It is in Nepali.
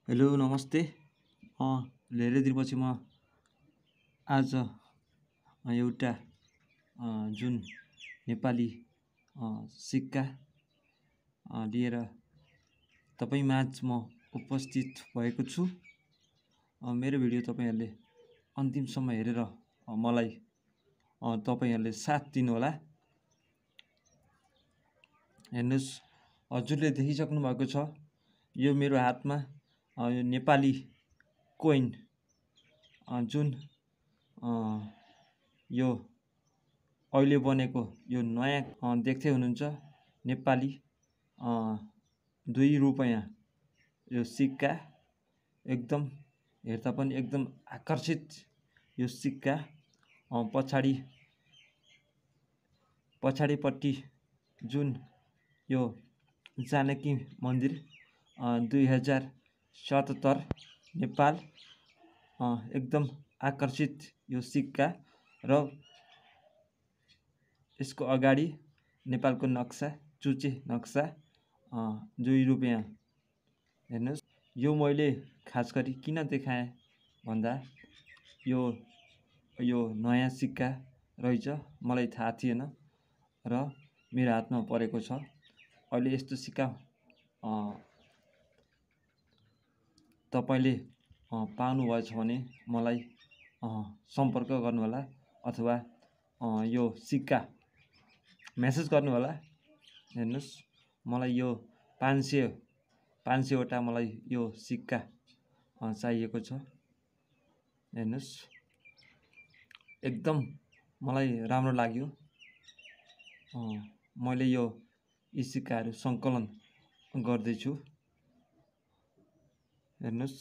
हेलो नमस्ते। धेरै दिनपछि म आज एउटा जुन नेपाली सिक्का लिएर तपाईँ माझ म उपस्थित भएको छु। मेरो भिडियो तपाईँहरूले अन्तिमसम्म हेरेर मलाई तपाईँहरूले साथ दिनुहोला। हेर्नुहोस्, हजुरले देखिसक्नु भएको छ, यो मेरो हातमा यो नेपाली कोइन जुन यो अहिले बनेको यो नयाँ देख्दै हुनुहुन्छ नेपाली 2 रुपैयाँ यो सिक्का एकदम हेर्दा पनि एकदम आकर्षित यो सिक्का पछाडिपट्टि जुन यो जानकी मन्दिर 2077 नेपाल एकदम आकर्षित यो सिक्का र यसको अगाडि नेपालको नक्सा चुचे नक्सा 2 रुपैयाँ। हेर्नुहोस्, यो मैले खास गरी किन देखाएँ भन्दा यो नयाँ सिक्का रहेछ, मलाई थाहा थिएन र मेरो हातमा परेको छ। अहिले यस्तो सिक्का तपाईले पाउनुभएछ भने मलाई सम्पर्क गर्नुहोला अथवा यो सिक्का मेसेज गर्नुहोला। हेर्नुहोस्, मलाई यो 500वटा मलाई यो सिक्का चाहिएको छ। हेर्नुहोस्, एकदम मलाई राम्रो लाग्यो। मैले यी सिक्काहरू सङ्कलन गर्दैछु। हेर्नुहोस्।